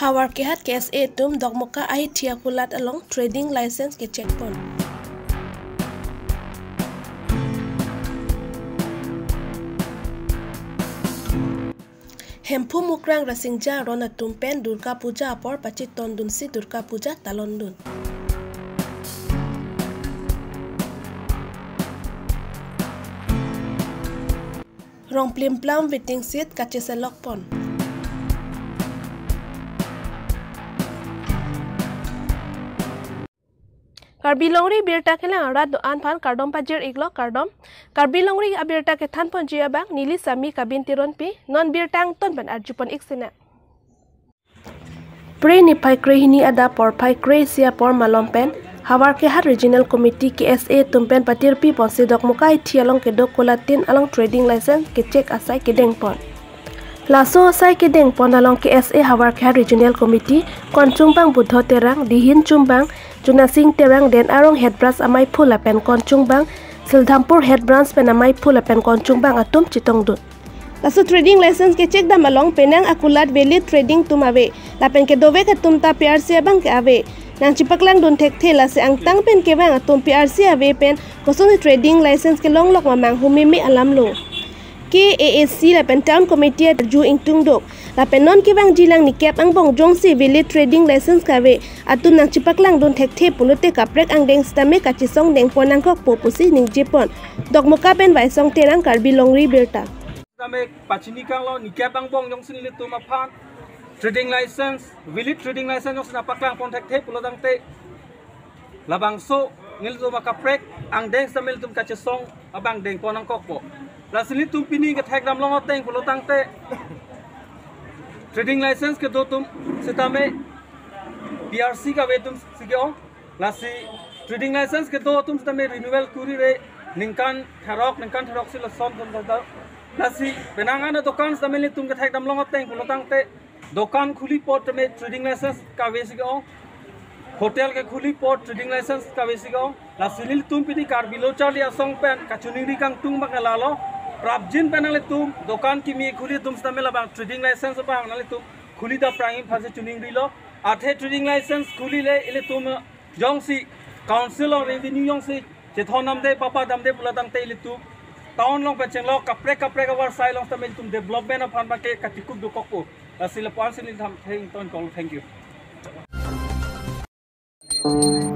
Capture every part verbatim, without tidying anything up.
Howraghat K S A atum Dokmoka ahithi akulat along trading license kecheck pon. Hemphu Mukrang Rasingja aron atum pen Durga Puja apor pachetondunsi Durga Puja talondun. Rongplimplam waiting shed kacheselok pon. Karbi Longri birta kelang arat do-an aphan kardom pajir iklo, kardom. Karbi Longri abirta kethan ponji abang neli Sami Kabin Teronpi, non birta angton pen arjupon ik sina. Phre niphai krehini adap porphai kre-isi apor malom pen Howraghat Regional Committee K S A atum pen patirpi ponsi Dokmoka ahithi along kedo kolatin along trading license kecheck asai kedeng pon. Laso asai kedeng pon along K S A Howraghat Regional Committee konchungbang Budho Terang, dihin chungbang Junasing Terang, den arong head branch amaiphu lapen konchungbang Sildhampur head branch pen amaiphu lapen konchungbang atum chetongdun. Laso trading license kecheck dam along penang akulat valid trading atum ave, lapen kedovek atum ta P R C abang ke ave. Nangchepaklang dun thekthe, lasi angtang pen kevang atum P R C ave pen kosonsi trading license kelonglok ma manghu meme alam lo. K A A C lapen Town Committee arju ingtungdok. Lapen non kevangji lang nikep angbong jongsi valid trading license kave atum nangchepaklang dun thekthe pulote kaprek angdeng sitame kachesong dengpon nangkokpo pusi ningje pon. Dokmoka pen Vaisong Terang, Karbi Longri birta. Tame pachini kanglo, nikep angbong jongsi nelitum aphan trading license, valid trading license jongsi nangpaklang pon thekthe pulo tangte, labangso nelitum akaprek angdeng sitame nelitum kachesong abang dengpon nangkokpo. Lasi nelitum pini kethek dam long ateng pulo tangte, trading license kedo atum sitame P R C kave atum si ke-ong. Lasi trading license kedo atum sitame renewal kurire ningkan therok, ningkan therok si lason atum ta. Lasi penang ana dokan sitame nelitum kethek dam long ateng pulo tangte, dokan khuli apot tame trading license kave si ke-ong. Hotel kekhuli apot trading license kave si ke-ong. Lasi nelitum pini Karbi Lo Charli Asong pen kachiningri kangtung abang lalo. Prapjin pen nanglitum dokan kimi khuli atum sitame labang trading license abang nanglitum khuli dam prangji aphansi chiningrilo. Athe trading license khulile ilitum jongsi Council of Revenue jongsi chethon damde, papa damde pulo tangte ilitum town along pen chenglok kaprek kaprek avarsai along sitame ilitum development aphan abangke kachekup dokokpo. Lasi lapu-ansi neli than theng ton kong. Thank you.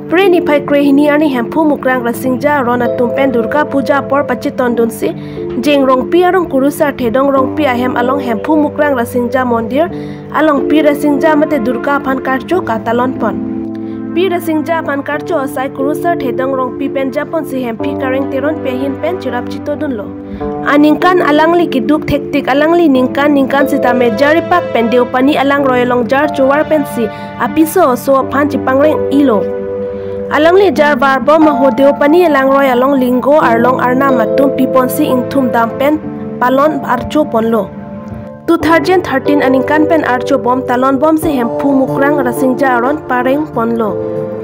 Phre niphai krehini arni Hemphu Mukrang Rasingja aron atum pen Durga Puja apor pachetondunsi Jengrongpi arong Kurusar Thedong Rongpi ahem along Hemphu Mukrang Rasingja Mondir along Pi Rasingja mate Durga aphan karcho katalon pon. Pi Rasingja aphan karcho asai Kurusar Thedong Rongpi pen japonsi Hemphi Kareng Teronpi ahin pen cherap chetondunlo. Aningkan alangli keduk thektik, alangli ningkan ningkan sitame jar ipak pen Deopani alangroi along jar chovar pensi apiso oso aphan chepangreng-ilo. Alangli jar varbom aho Deopani alangroi along lingo arlong arnam atum piponsi ingthum dam pen palon archo ponlo. Two thousand thirteen aningkan pen archo bom talon bomsi Hemphu Mukrang Rasingja aron pareng ponlo.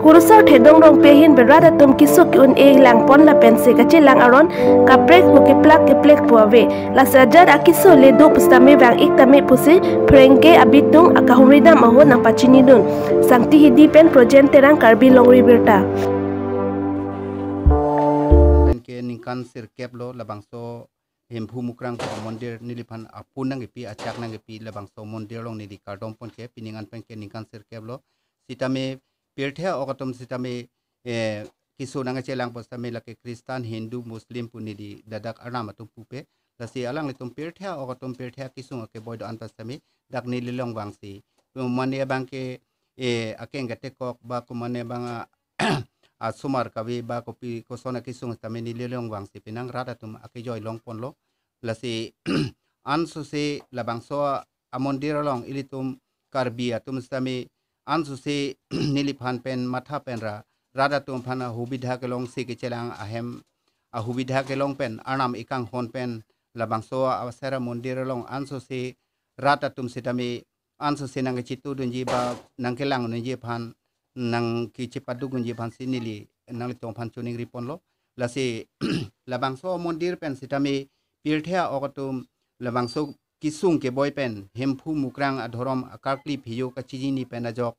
Kurusar Thedong Rongpi ahin pen rat atum keso ke-un-e lang pon lapensi kachelang aron kaprek pu keplak keplek pu ave. Lasi ajat akeso le do pusitame vang ik tame pusi pherangke abitung akahumri dam ahut nangpachinidun. Sangti Hidi pen Projen Terang, Karbi Longri Birta. Pen ke ningkan sirkep lo labangso Hemphu Mukrang pu mondir neliphan apun nangkepi, achak nangkepi, labangso mondir along neli kardom pon ke pining an pen ke ningkan sirkep lo. Sitame pirthe ok atum sitame, eh, keso nangchelang pon sitame lake Kristan, Hindu, Muslim pu neli ladak arnam atum pupe. Lasi alanglitum pirthe ok atum pirthe kesung akeboi do-an pon sitame dak neli along vangsi, mane abangke, eh, akeng ketekok ba ko mane abang a asomar kave ba kopi koson akesung sitame neli along vangsi penang rat atum akejoi long ponlo. Lasi ansose labangso amondir along ilitum Karbi atum sitame ansose neliphan pen matha pen ra rat atum aphan ahubidha kelongsi kechelang ahem ahubidha kelong pen arnam ekanghon pen labangso asera mondir along ansose rat atum sitame ansose nangkechetudunji ba nangkelangdunji aphan nangkechepadukdunji aphansi neli nanglitum aphan chiningri ponlo. Lasi labangso mondir pen sitame pirthe ok atum labangso kesung keboi pen Hemphu Mukrang adhorom akarkli pheyo kachiniji pen ajok,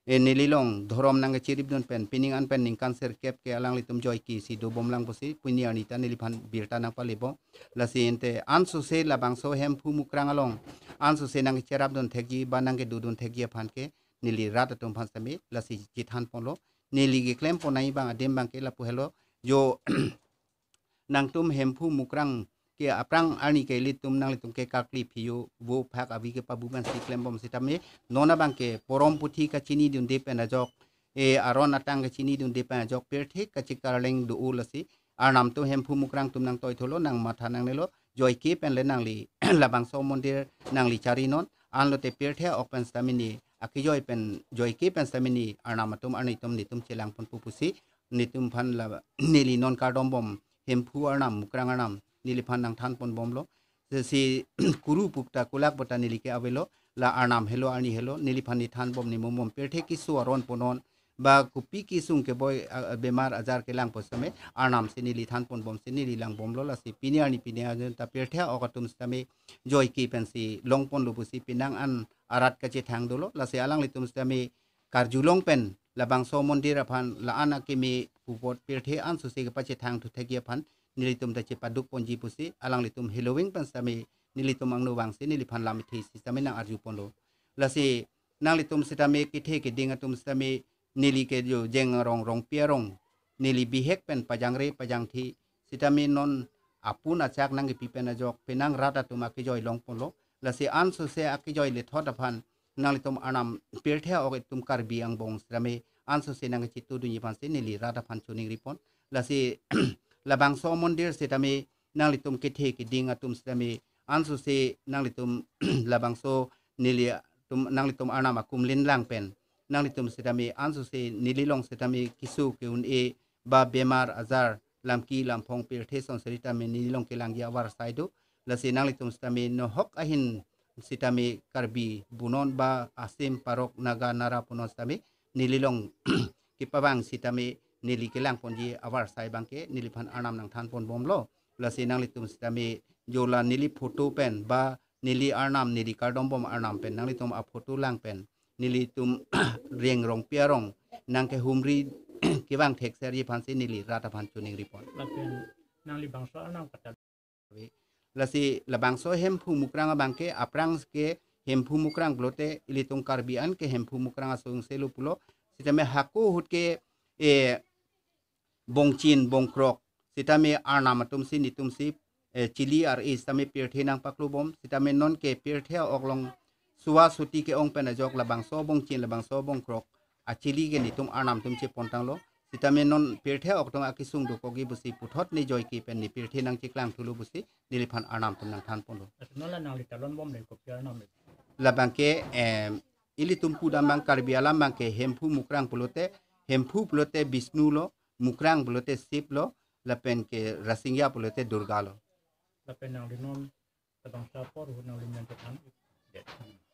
e, nelilong dhorom nangkachiripdun pen pining an pen ningkan sirkep ke alanglitum joike si dobomlang pusi pini arni ta neliphan birta nangpalebom. Lasi ante ansose labangso Hemphu Mukrang along ansose nangcherapdun thekji ba nangkedodun thekji aphan ke neli rat atum aphan sitame lasi chethanponlo. Neli keklempon nangji abang adim abangke lapu helo, jo nangtum Hemphu Mukrang ke aphrang arni ke ilitum nanglitum ke karkli pheyo vo phak avi kepabu pen si klembom sitame non abangke porom puthi kachinidunde pen ajok, e, aron atang kachinidunde pen ajok pirthe kachikarleng do-o. Lasi Arnam atum Hemphu Mukrang atum nangtoithulo, nangmatha nangnelo, joike pen le nangli labangso mondir nangli charinon, anlote pirthe ok pen sitame ne akejoi pen joike pen sitame ne Arnam atum arni atum netum chelangponpo pusi netum aphan la neli non kardombom Hemphu Arnam, Mukrang Arnam neliphan nangthanponbomlo. Si kuru pukta kulak pukta neli ke avelo, la Arnam helo arni helo neliphan ne thanbom ne mumbom, pirthe keso aron punon ba kopi kesung keboi, a, a, bemar ajar kelang pu sitame Arnam si neli thanponbom si neli langbomlo. Lasi pini arni pini arni ta pirthe ok atum sitame joike pen si longponlo pusi penang an arat kachethang dolo. Lasi alanglitum sitame karjulong pen labangso mondir aphan la-an akeme pupot pirthe ansose kepachethang thu thekji aphan nelitum ta chepadukponji pusi alanglitum heloving pen sitame nelitum angno vangsi neliphan lam ithi si sitame nang-arjuponlo. Lasi nanglitum sitame kethe keding atum sitame neli ke jo Jengrong Rongpi arong, neli bihek pen pajangre pajangthi sitame non apun achak nangkepi pen ajok penang rat atum akejoi longponlo. Lasi ansose akejoi lethot aphan nanglitum Arnam pirthe ok itum Karbi angbong sitame ansose nangkachetudunji aphan si neli rat aphan choningripon. Lasi labangso mondir sitame nanglitum kethe keding atum sitame ansose nanglitum labangso neli atum nanglitum Arnam akumlin lang pen nanglitum sitame ansose nelilong sitame keso ke-un-e ba bemar ajar lamki lamphong pirthe son sitame nelilong kelangji avarsai do. Lasi nanglitum sitame nohok ahin sitame Karbi punon ba Asim, Parok, Naga, Nara punon sitame nelilong kepavang sitame neli kelangponji avarsai abangke neliphan Arnam nangthanponbomlo. Lasi nanglitum sitame jo la neli photo pen ba neli Arnam, neli kardombom Arnam pen nanglitum aphoto lang pen nelitum Jengrong Rongpi arong nangkehumri kevang thekserji aphan si neli rat aphan choningripon. Lapen nangli bangso Arnam kata. Lasi labangso Hemphu Mukrang abangke aphrang ke Hemphu Mukrang pulote ilitum Karbi an ke Hemphu Mukrang asongse lo pulo. Sitame hako ahut ke, e, bongchin bongkrok sitame Arnam atum si netum si, e, chili ar-e sitame pirthe nangpaklobom sitame non ke pirthe ok along suwa suti ke-ong pen ajok labangso bongchin labangso bongkrok achili ke netum Arnam atum chepontanglo. Sitame non pirthe ok atum akesung dokokji pusi puthot ne joike pen ne pirthe nangcheklang thulo pusi neliphan Arnam atum nangthanponlo. Ati non la nangli talonbom le kopi Arnam le. Labangke, em, ilitum pudam abang Karbi alam abangke Hemphu Mukrang pulote, Hemphu pulote Bishnu lo, Mukrang pulote Shiv lo, lapen ke Rasingya pulote Durga lo. Lapen nangli non labangso apor ahut nangli men chethan.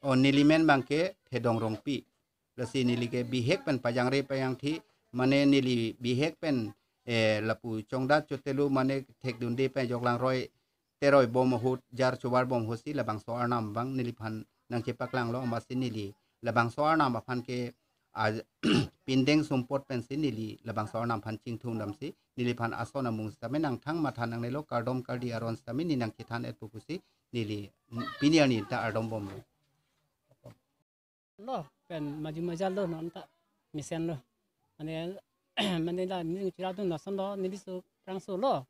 O neli men abangke Thedong Rongpi. Lasi neli ke bihek pen pajangre pajangthi, mane neli bihek pen, eh, lapu chongdat chotelo mane thekdunde pen joklang roi teroi bom ahut jar chovar bom ahut si labangso Arnam abang neliphan nangchepaklanglo, amatsi neli labangso Arnam aphan ke a pindeng sumpot pensi neli labangso Arnam aphan chingthum damsi neliphan ason amung sitame nangthang matha nangnelo, kardom kardi aron sitame ne nangchethan-etpo pusi neli pini arni ta ardombomlo. Lo pen maju majal lo non ta mesen lo. Mane mane la neli chira dun lason lo neli so prangso lo.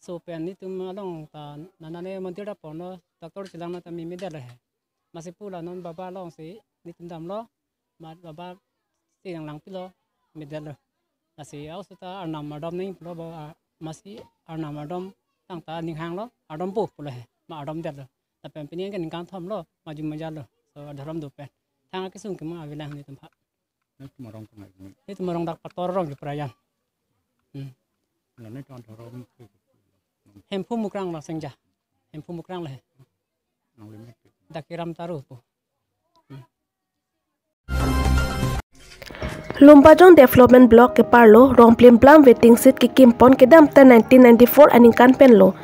So pen netum along ta nanane mondir ta ponlo doctor chelang na ta mi medal he. Amatsi pu la non baba alongsi netum damlo. Mat baba si nanglang pilo medal lo. Lasi aoso ta Arnam ardom nangji pulo ba, ah, amatsi Arnam ardom tangta ninghanglo, ardompo pulo he. Ma ardom detlo. Lapen pini ke ningkan thomlo, maju majal lo. So adhorom do pen. Thang akesung kema avelang netum aphan. Netum arong kenai. Netum arong dak Pator arong ke Prayan. Hmm. Nani tang adhorom ke. Hemphu Mukrang lo Sengja. Hemphu Mukrang lo he. Nangli met. Dak Kiram Taru pu. Hmm. Lumbajong Development Block keparlo rong plimplam waiting shed kekimpon kedamtang nineteen ninety-four aningkan penlo.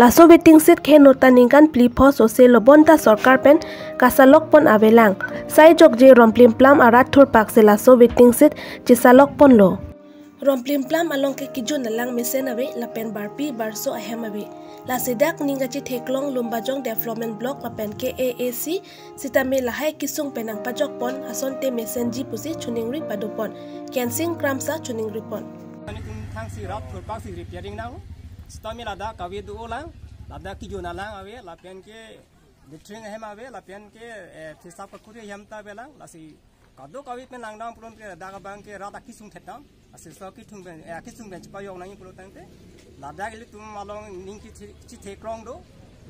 Laso waiting shed keheno ta ningkan phli pho sose lo bonta sorkar pen kasalok pon avelang. Sai jokje Rongplimplam arat thurpaksi laso waiting shed chesalok ponlo. Rongplimplam along ke kejun alang mesen ave lapen barpi barso ahem ave. Lasi dak ning kachetheklong Lumbajong Development Block lapen ke A A C sitame lahai kesung pen nangpajok pon asonte mesenji pusi choningri pado pon. Kensing Kramsa choningri pon. Nelitum thangsi rat thurpaksi repairing nang. Sitame ladak kave do-olang, ladak kejun alang ave, lapen ke latrine ahem ave, lapen ke, eh, phisap kakuri ahem ta avelang, lasi kadokave pen langdam pulote dak abang ke rat akesung thekdam. Lasi laso akesung pen, eh, akesung pen chepajok nangji pulo tangte, ladak ilitum along ning kachethe-, chetheklong do,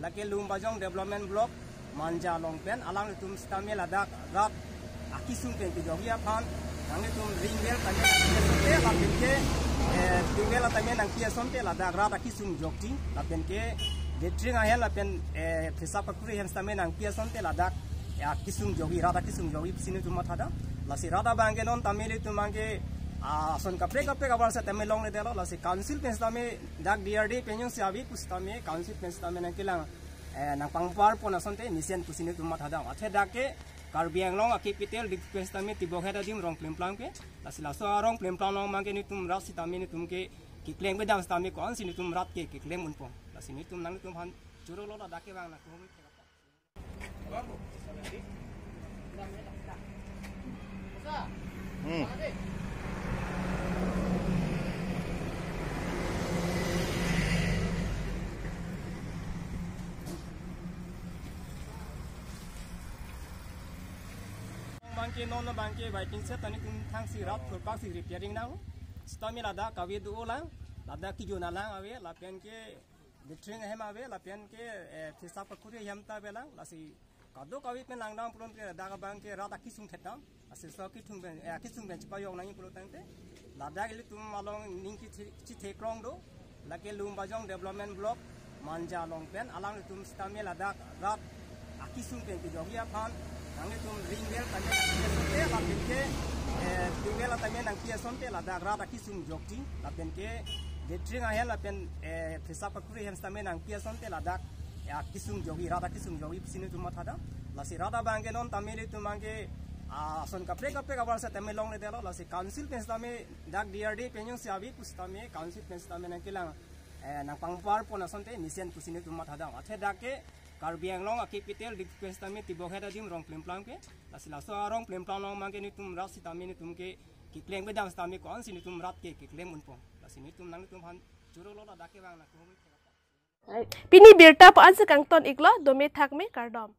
lake Lumbajong Development Block Manja along pen, alanglitum sitame ladak rat akesung pen kejokji aphan, nanglitum ring well tame nangpi asonte, lapen ke, eh, ring well tame nangpi asonte ladak rat akesung jokji, lapen ke latrine ahem lapen, eh, phisap kakuri ahem sitame nangpi asonte ladak, eh, akesung jokji, rat akesung jokji pusi nelitum mathadam. Lasi rat abang ke non tame ilitum abang ke, ah, ason kaprek kaprek abar sitame longledetlo, lasi council pen sitame dak D R D pen jongsi ave pusitame council pen sitame nangkelang, eh, nangpangpar pon asonte mesen pusi nelitum mathadam. Athe dak ke Karbi Anglong a-capital district pen sitame tibok het adim Rongplimplam ke. Lasi laso a-Rongplimplam along abang ke nelitum rat sitame nelitum ke keklem bedam sitame ko-ansi nelitum rat ke keklem unpo. Lasi nelitum nanglitum aphan choro lo ladak ke bang na ko. Hmm. Abang ke non abang ke waiting shed ta nelitum thangsi rat thurpaksi repairing nang. Sitame ladak kave do-olang, ladak kejun alang ave, lapen ke latrine ahem ave, lapen ke, eh, phisap kakuri ahem ta avelang, lasi kadokave pen langdam pulote dak abang ke rat akesung thekdam. Lasi laso akesung pen, eh, akesung pen chepajok nangji pulo tangte, ladak ilitum along ning kachethe-, chetheklong do, lake Lumbajong Development Block Manja along pen, alanglitum sitame ladak rat akesung pen kejokji aphan, nanglitum ring well tame nangpi asonte, lapen ke, eh, ring well tame nangpi asonte ladak rat akesung jokji, lapen ke latrine ahem lapen, eh, phisap kakuri ahem sitame nangpi asonte ladak, eh, akesung jokji, rat akesung jokji pusi nelitum mathadam. Lasi rat abang ke non tame ilitum abang ke, ah, ason kaprek kaprek abar sitame longledetlo, lasi council pen sitame dak D R D pen jongsi ave pusitame council pen sitame nangkelang, eh, nangpangpar pon asonte mesen pusi nelitum mathadam. Athe dak ke Karbi Anglong a-capital district pen sitame tibok het adim Rongplimplam ke. Lasi laso a-Rongplimplam along abang ke nelitum rat sitame nelitum ke keklem bedam sitame ko-ansi nelitum rat ke keklem unpo. Lasi nelitum nanglitum aphan choro lo ladak ke bang na ko. Pini birta pu ansi kangton iklo, dome thakme kardom.